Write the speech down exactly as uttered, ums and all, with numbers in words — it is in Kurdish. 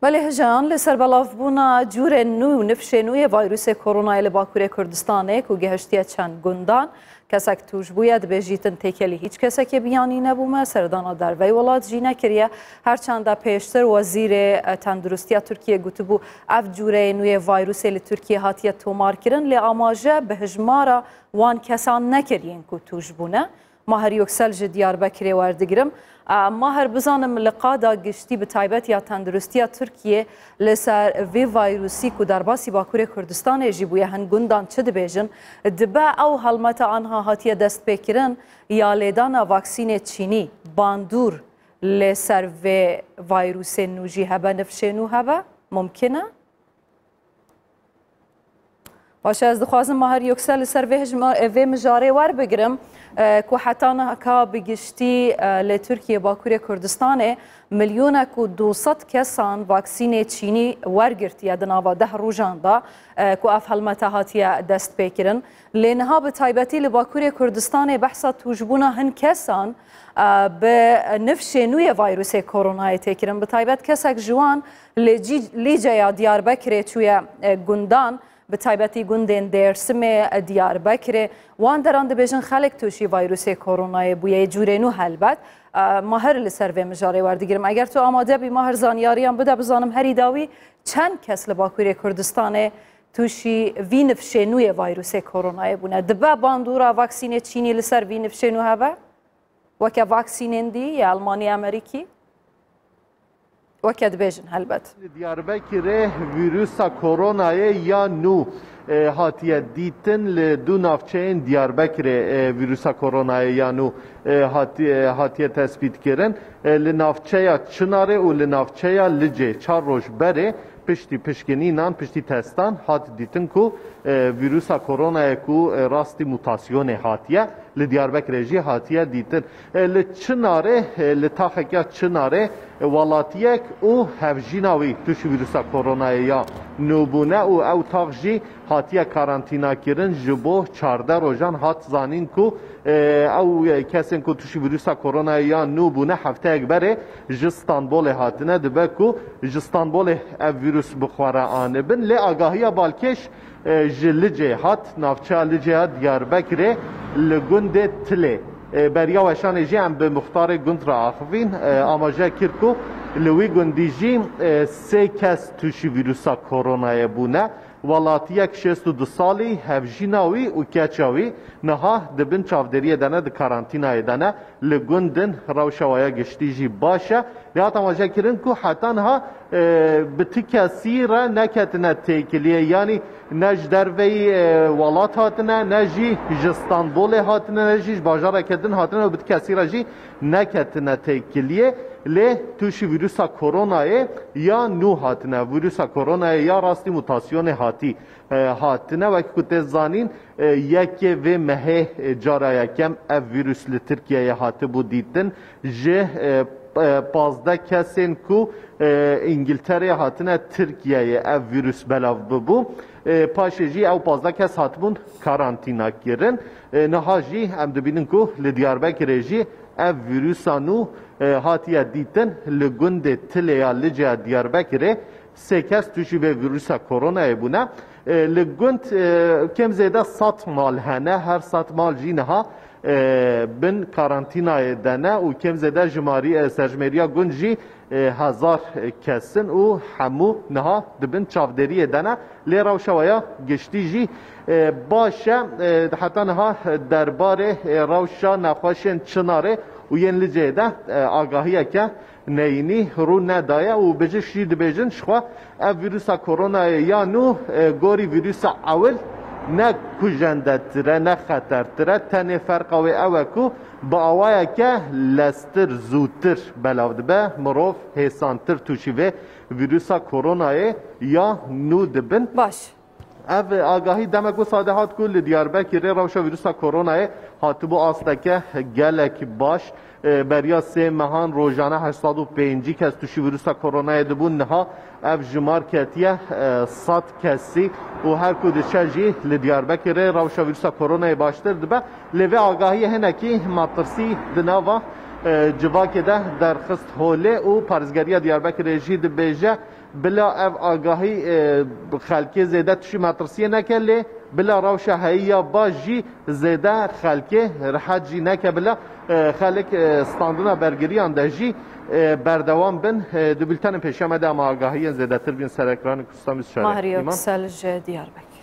Belê hijan, li ser belavbûna cûrên nû û nifşê nû yê vayrûsê koronayê li Bakurê Kurdistanê ku gihiştiye çend gundan, kesek tûj bûye, dibêjîtin têkelî hîç kesekê biyanî nebûme, serdana dervey welat jî nekiriye. Her çanda pêştir Wezîrê, e, Tenduristiya Tirkiyê gotibû, ev cûreyê nû yê vayrûsê li Tirkiyê hatiye tomarkirin, lê amaje bi hijmara wan kesan nekir yên ku tûj bûne. Mahir Yoksel ji Diyarbekirê werdigirim. A, Mahir, bizanim li qada giştî, bi taybet ya tenduristiya Tirkiyê, li ser vê vayrûsî ku derbasî Bakurê Kurdistanê jî bûye, hin gundan çi dibêjin? Dibe ew helmeta anha hatiye destpêkirin ya lêdana vaksînê çînî, bandûr li ser vê vayrûsê nû jî hebe, nifşê nû hebe? Mumkin e? Baş e, ez dixwazim Mahir Yoksel li ser vê hijma-, vê mijarê werbigirim, e, ku heta niha bi giştî, e, li Tirkiye, Bakurê Kurdistanê milyonek û du sed kesan vaksînê çînî wergirtiye di nava deh rojan de, e, ku ev helmete hatiye destpêkirin. Lê niha bi taybetî li Bakurê Kurdistanê behsa tûjbûna hin kesan, e, bi nifşê nû yê vayrûsê koronayê tê kirin. Bi taybet kesek ji wan li Cî-, Lîceya Diyarbekirê çûye, e, gundan, bi taybetî gundên Dêrsimê, e, Diyarbekirê. Wan deran dibêjin xelk tûşî vayrûsê koronayê bûye, yê cûrê nû helbet. E, Mahir, li ser vê mijarê werdigirim. Eger tu amade bî, Mahir, zanyariyan bide, bizanim herî dawî çend kes li Bakurê Kurdistanê tûşî vî nifşê nû yê vayrûsê koronayê bûne. Dibe bandora vaksînê çînî li ser vî nifşê nû hebe? Weke vaksînên dî yê Elmanî, Amerîkî? Weke dibêjin helbet. Li Diyarbekirê vîrusa koronayê ya nû, e, hatiye dîtin. Li du navçeyên Diyarbekirê, e, vîrusa koronayê ya nû, e, hati-, e, hatiye tespîtkirin. E, li navçeya Çinarê û li navçeya Licê çar roj berê piştî pişkinînan, piştî testan hat dîtin ku, e, vîrusa koronayê ku, e, rastî mutasyonê hatiye, li Diyarbekirê jî hatiye dîtin. E, li Çinarê, e, li taxeke Çinarê, e, welatiyek û hevjîna wî tûşî vîrusa koronayê ya nû bûne û ew tax jî hatiye karantînakirin, ji bo çardeh rojan hat zanîn ku, e, ew, e, kesên ku tûşî vîrusa koronayê ya nû bûne hefteyek berê ji Stenbolê hatine. Dibe ku ji Stenbolê ev vîrus bi xwe re anibin. Lê agahiya balkêş, e, ji Licê hat, navçeya Licê ya Diyarbekirê, li gundê Tilê. E, beriya weşanê jî em bi muxtarê gund re axivîn, e, amaje kir ku li wî gundî jî, e, sê kes tûşî vîrusa koronayê bûne. Welatiyek şêst û du salî, hevjîna wî û keça wî niha di bin çavdêriyê de ne, di karantînayê de ne. Li gund in, rewşa waya giştî jî baş e. Lê hat amajekirin ku heta niha, e, bi ti kesî re neketine têkiliyê. Yanî ne ji derveyî, e, welat hatine, ne jî ji Stenbolê hatine, ne jî ji bajareke din hatine û bi ti kesî re jî neketine têkiliyê. Lê tûşî vîrusa koronayê ya nû hatine. Vîrusa koronayê ya rastî mutasyonê hatî, e, hatine. Wekî ku tê zanîn, e, yekê vê mehê, e, cara yekem ev vîrus li Tirkiyeyê hatibû dîtin. Ji, e, p-, e, pazdeh kesên ku, e, Îngiltereyê hatine Tirkiyeyê ev vîrus belav bibû. E, paşê jî ew pazdeh kes hatibûn karantîna kirin. E, niha jî em dibînin ku li Diyarbekirê jî ev vîrusa nû, e, hatiye dîtin. Li gundê Tilê ya Liceya Diyarbekirê sê kes tûşî vê vîrusa koronayê bûne. E, li gund, e, kêm zêde sed mal hene. Her sed mal jî niha, e, bin karantînayê de ne û kêm zêde jimarî, e, serjimêriya gund jî, e, hezar kesin û hemû niha di bin çavdêriyê de ne. Lê rewşa waya giştî jî, e, baş e. E, heta niha derbarê, e, rewşa nexweşên Çinarê û yên Liceyê de, e, agahiyeke neyînî rû nedaye û bijîş jî dibêjin, jixwe ev vîrusa koronayê ya nû, e, gorî vîrusa ewil ne kujendetir e, ne xetertir e. Tenê ferqa wê ew e ku bi awayeke leztir, zûtir belav dibe, mirov hêsantir tûşî vê vîrusa koronayê ya nû dibin. Baş. Ev agahî demek wisa de hat ku li Diyarbekirê rewşa vîrusa koronayê hatibû asteke gelek baş. E, beriya sê mehan rojane heşt sed û pêncî kes tûşî vîrusa koronayê dibûn. Niha ev jimar ketiye, e, sed kesî û her ku diçe jî li Diyarbekirê rewşa vîrusa koronayê baştir dibe. Lê vê agahiyê hinekî metirsî di nava E, civakê de derxist holê û parêzgeriya Diyarbekirê jî dibêje, bila ev agahî, e, xelkê zêde tişî metirsiyê neke, lê bila rewşa heyî ya baş jî zêde xelkê rihet jî neke, bila, e, xelk, e, standina bergiriyan de jî, e, berdewam bin. E, di bültenên pêşiya me de em agahiyên zêdetir bîn ser ekranê Kurdistan bîst û çar. Mahir Îman. Yoksel ji Diyarbekir.